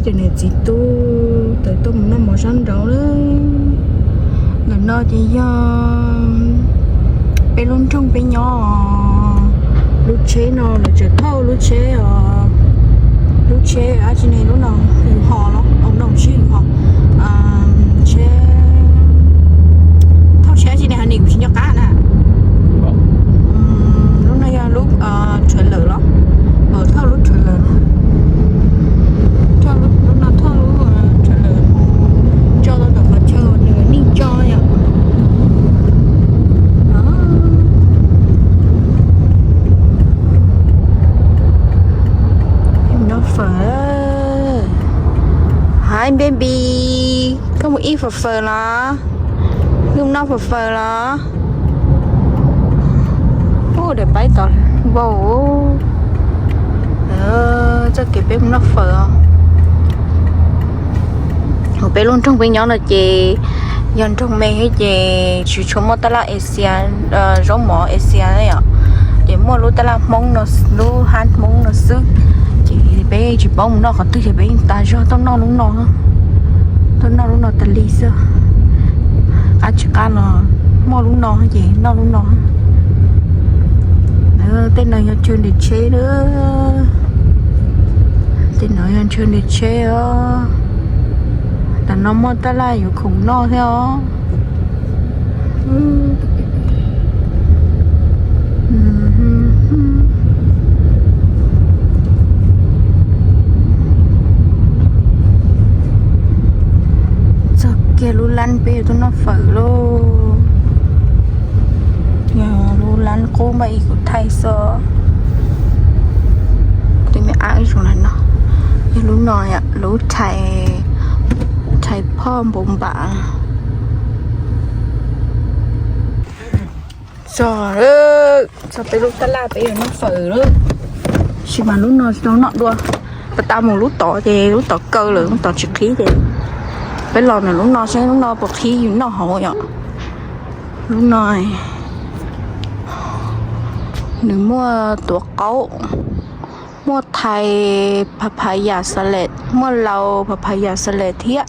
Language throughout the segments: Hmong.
Ces niam txiv tub tawm tuaj mus noj mov sab nraud lawm. Ntawm no ces yog peb lub nroog peb nyob os. Lub tsheb no lawv tseem thauj lub tsheb os, lub tsheb dab tsi ne, lub no yus hos los, au no tsis yus hos, tsheb thauj tsheb dab tsi ne, hos nim kuv tsis nco qab na. Lub no yog lub trailer los, thauj lub trailer, lub no thauj lub trailer tso rau tom qhov chaw nws neej tso yom. Noj fawm. Hi baby, koj mus ib fawm fawm los? Koj mus noj fawm fawm los? Ub, daim paib tod vau. Txoj kev peb mus noj fawm os. Peb lub nroog peb nyob no ces yog nroog me thiab ces tsis tshua muaj taj laj Asia, zaub mov Asia yom. Ces muaj lub taj laj Hmoob no, lub hab Hmoob no xwb. Ces peb tsis paub mus noj qhov twg ces peb yeej tas zog tuaj noj lub no, tuaj noj lub no tas li xwb. Qab tsis qab los muaj lub no ces noj lub no. Tej no yog chaw nres tsheb na. Tej no yog chaw nres tsheb os. Tam no muaj taj laj yuav khoom noj thiab os. Txog kiag lub lab peb yuav tuaj noj fawm lauj. Yog lub lab qub npaj ib kuv thaij xwb. Tej me ab zoo li no. Yog lub no, lub Thai, Thai phoj npau npam. Txog, txog peb lub taj laj peb yuav noj fawm lawm. Tab sis mas lub no tsis tau noj dua. Pas tas mus lub tod ces lub tod kaw lawm, lub tod tsis qhib ces peb los ntawm lub no seb lub no puas qhib yus noj hauv yom. Lub no nws muaj tuav qaub, muaj Thai papaya salad, muaj Lao papaya salad thiab.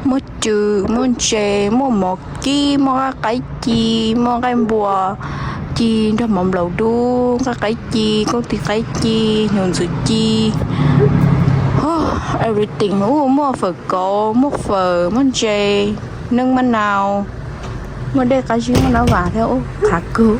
Muaj cw, muaj ntses, muaj mov kib, muaj nqaij qaib ci, muaj nqaij npua ci nrog mov nplaum dub, nqaij qaib ci, koob tis qaib ci, hnyuv ntxwv ci, everything. Muaj fawm kauv, muaj fawm, muaj ntses, neej maj nau, muaj dej qab zib, muaj nab vas thiab, ub, qhav kawg.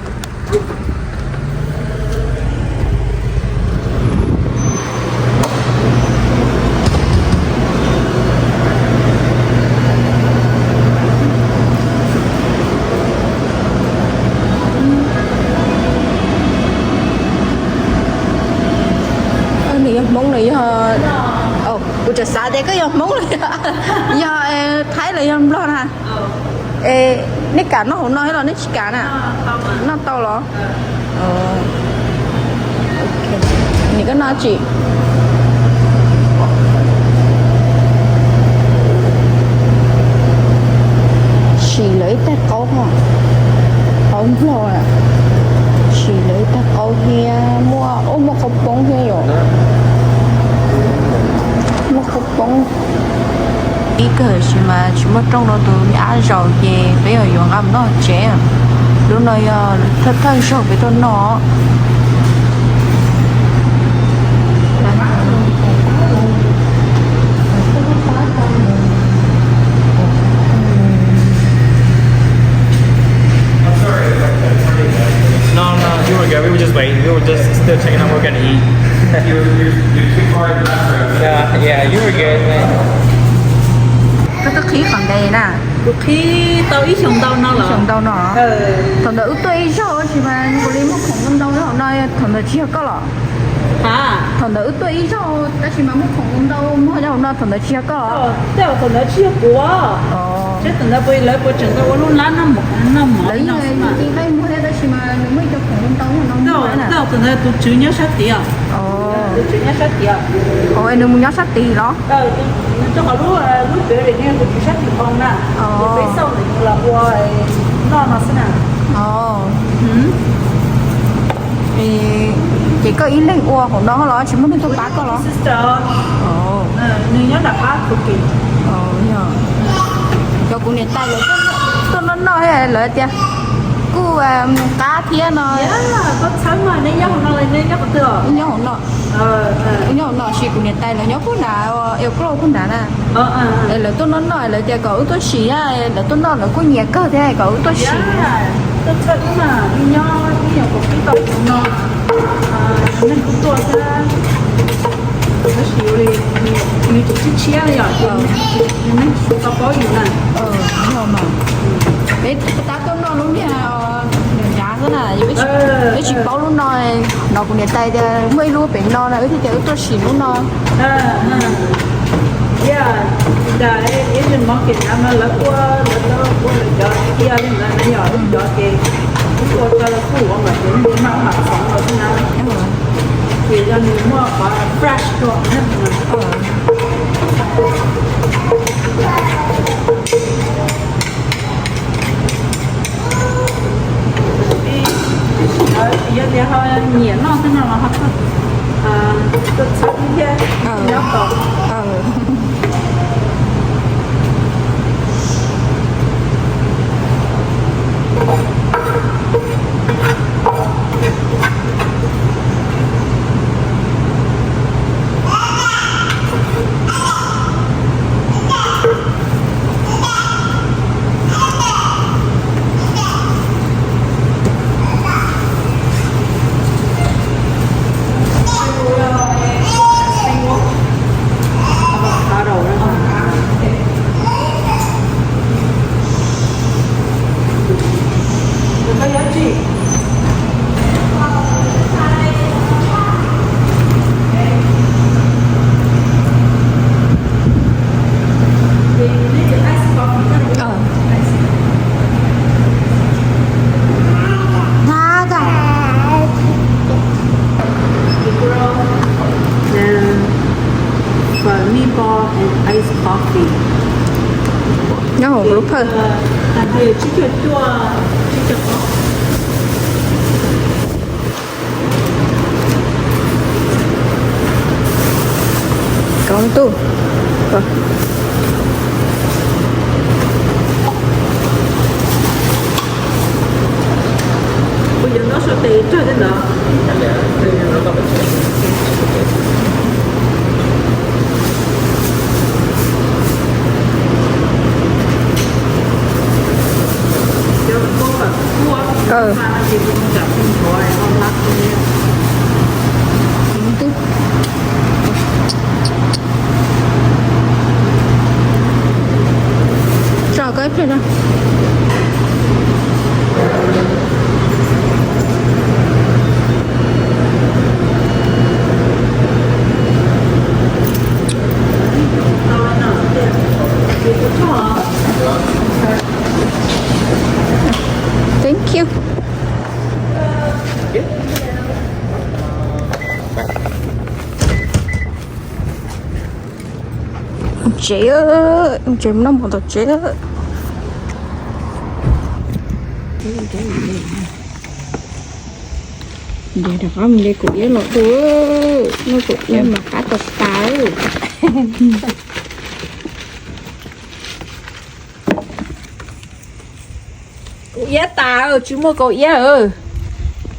Nws yog Hmoob los yog, kuv tseem xav tias koj yog Hmoob los yog Thaib los yog Nplog na. Es nej kam noj hauv no thiab los nej tsis kam na? Noj tau los? Nim koj noj tsi? Sim lawv ib tag qaub, qaub nplog, sim lawv ib tag qaub thiab muaj, ub, muaj qaub poob thiab yom. Muaj qaub poob. Ib kawg sis mas tsis muaj rooj rau tus me ab zaum ces peb yuav yuav nqa mus noj tsev. Lub no yog thawj thawj zaug peb tuaj noj. No, no, you were good. We were just waiting. We were just still checking out what we're gonna eat. Yeah, yeah, you were good, man. Koj twb qhib qhov ntawd na? Kuv qhib tau ib xyoos ntau no los. Ib xyoos ntau no. Thaum ntawd wb tuaj ib zaug tab sis mas nkaus li muaj khoom ntau ntau hauv no, thaum ntawd tsis yog koj los? Thaum ntawd wb tuaj ib zaug tab sis mas muaj khoom ntau muag hauv no, thaum ntawd tsis yog koj los? Tej thaum ntawd tsis yog kuv. Seb thaum ntawd puas lawv puas tseem tau ua lub lab noj mov, noj mov, lawv yeej ci nqaij muag thiab tab sis mas nws muaj ib co khoom ntau ntau no. Tej thaum ntawd tus tswv nyob sab tid. Tus tswv nyob sab tid. Nws mus nyob sab tid los? Nws rau qhov lub, lub pem tus tswv sab tid qhov na, peb xauj nws los ua noj no xwb na. Ces koj ib leeg ua hauv no los tsis muaj neeg tuaj pab koj los? Nws nyob nram qab Phuket. Cov kuv niam tais lawv tuaj noj noj lawv tias kuj mus qab thiab no. Koj txhawb mas nej nyob hauv no, nej nyob qhov twg? Nyob hauv no. Nyob hauv no, sis kuv niam tais lawv nyob puag nrad, eo kloj puag nrad na. Lawv tuaj noj noj lawv tias kom wb tuaj sim, lawv tuaj noj lawv kuj nyiam kawg thiab kom wb tuaj sim. Neeg kuj tuaj thiab, tab sis li yus tseem tshiab tshiab li yom, ces neeg tsis tau paub yus na. Peb tab tuaj noj lub niag nram nrad xwb na, peb tsis paub lub no. No kuv niam tais tias muaj ib lub pem no na, wb thiaj tias wb tuaj sim lub no. Ib zig mov kev nrad mas lawv ua, lawv ua lawv cov tiaj li ntawd na yom, cov ces ua tau lawv kuj ua mas ces mam mam xoom los xwb na. Ces yog nws muaj qhov fresh dua. Yog tias ho nyiam noj xwb no los ho tuaj txhawb thiab nyob tos. Phở meatball and iced coffee. Nyob hauv lub phawj. Tag kis tsib caug cuaj, tsib caug ob. Cov ntuj. Kuv yuav noj sau tes tsawg thiab ntawd. Tso koj ib pliag no. Thank you. Tsev, tsev mus noj mov tom tsev. Rov qab mus de kaum iab los dua, noj kaum iab mas qab tag tas. Kaum iab tas, tsis muaj kaum iab.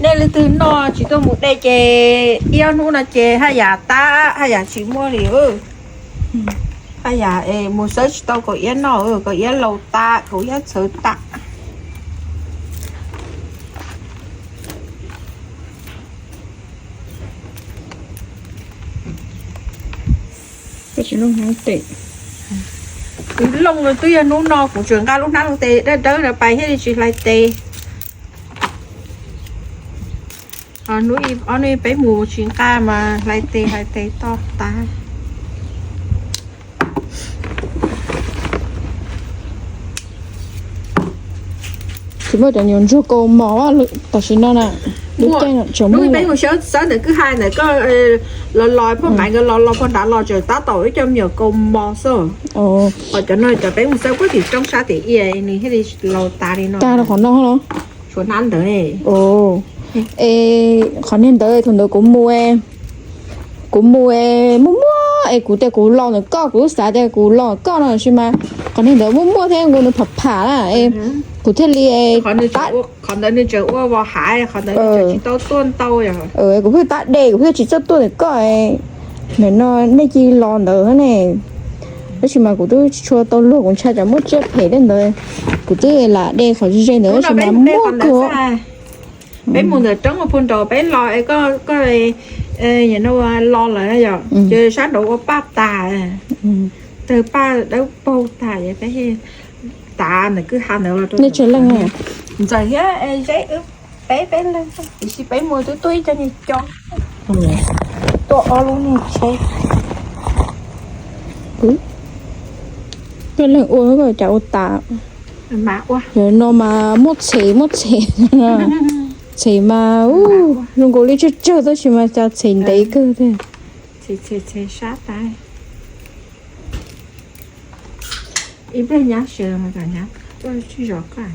Nej leej twg noj tsis tuaj mus de ces ib ob hnub no ces haj yam tas, haj yam tsis muaj li. Haj yam es mus xawb tsis tau kaum iab noj, kaum iab laus tas, kaum iab txhawv tas. Twb looj twb yog hnub no kuv tseem nqa lub hnab luv tes dawb dawb na pais thiaj li tsis hlais tes. Ob hnub peb mus tsis nqa mas hlais tes hlais tes toj tas. Tsis muaj cov nyuam ntsuag kaus mom tam sim no na. Lub caij no tseem muaj. Peb mus xawb ntawm kwj ha ntawm koj los los poj maiv nkawd los los puag nrad los tseem tab tom ib co me nyuam kaus mom xwb. Ho cov no cov peb mus xawb puag tim roob sab tim ia nws thiaj li laus tas li no. Tag rau qhov no los? Tshuav hnab ntawd ne. Es qhov niag ntawd thaum ntawd kuv mus, kuv mus muaj muaj es kuv tias kuv los ntawm koj, kuv xav tias kuv los ntawm koj no tab sis mas qhov niag ntawd muaj muaj thiab nkaus nws pham pham na es kuv thiaj li, qhov ntawd nws tseem ua vos hav, qhov ntawd nws tseem tsis tau tuaj ntau. Kuv pheej tab de kuv pheej tsis txawj tuaj ntawm koj. Nim no nej cia li los ntawd ne, tab sis mas kuv twb tsis tshua tau luag, kuv ntshai tsam muaj tsiaj phem tej ntawd, kuv twb lam de qhov ze ze ntawd tab sis mas muaj kawg. Peb mus ntawm roob ua puag nraud peb los es koj, koj no los lawm yom, ces sab nraud ua paj tas, tawg paj dawb paug tas, peb tav ntawm kwj ha ntawd los rau. Ntxawm thiab Zeb wb peb peb leeg, tiam sis peb mus twb tuaj ib co niag co, tuaj ob lub niag tsheb. Peb leeg ua cas ua tas. Yog no mas muaj txhes muaj txhes, txhes mas zoo nkaus li tsawg tsawg tab sis mas cas txhes ntev kawg thiab. Txhes sab tas. Ib pliag nyab sawv mas nyab tuaj sib zov koj,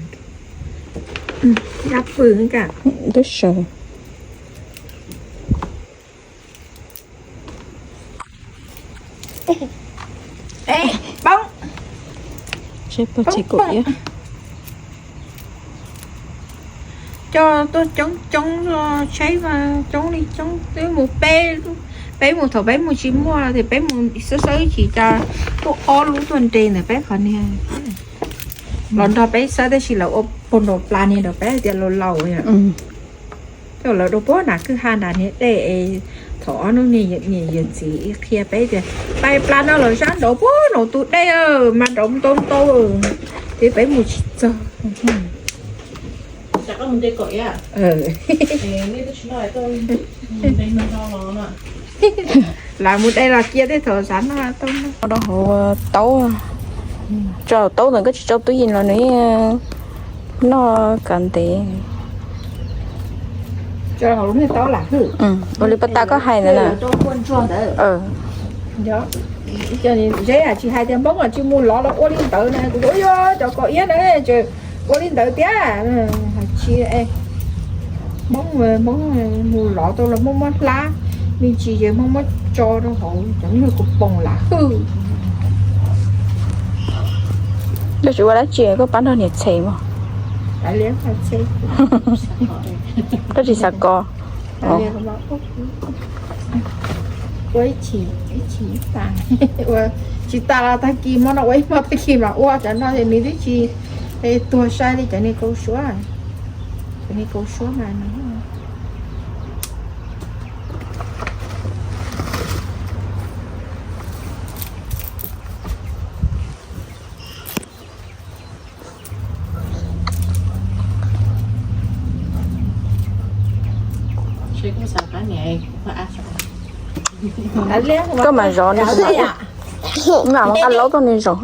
nyab pw ka, twb sawv. Poob, poob, poob. Coj tuaj coob coob, tsheb mas coob li coob, twb mus peb, peb mus thaum peb mus tsis muaj tias peb mus xwb xwb chim cas tuaj ob lub tuaj nres ntawm peb qhov niag. Los nrog peb xwb tab sis lawv ua puag nraud plas niag nrog peb tias laus laus yom. Coj lawv rau puag nram kwj ha nram niag dej es thaum ob hnub niag niam yawm txiv qhia peb tias pais plas no los sab nraud puag nraud tus dej mas nraud ntau ntau, ces peb mus tsis txog. Lam mus de los cia tej thaum xav noj tau noj. Rau hauv taub, tso taub ntawd koj tsis tso tub yees los nws noj kav ntev. Ua li pas tas koj hais ntawd na. Zeb tsis hais tias Hmoob tsis mus lov los ua li ntawd na, kuv tias yog cov kaum iab na, ua li ntawd tiag. Tsis, Hmoob, Hmoob mus lov tau los Hmoob muab hlab, me ntsis ces Hmoob muab tso rau hauv cov nyuag kuv poom lam hwj. Koj tsis ua dab tsi koj pab nrog niam txhes mog. Koj tsis xav kov. Ua ib chim, ib chim tas, ua tsis tas los tag kis hmo no ua ib hmo tag kis mas ua cov no ces nws twb tsis tuag sai li cov niag kaus suab, cov niag kaus suab mas nws Koj mas zov nws, mam nqa laub tuaj nws zov.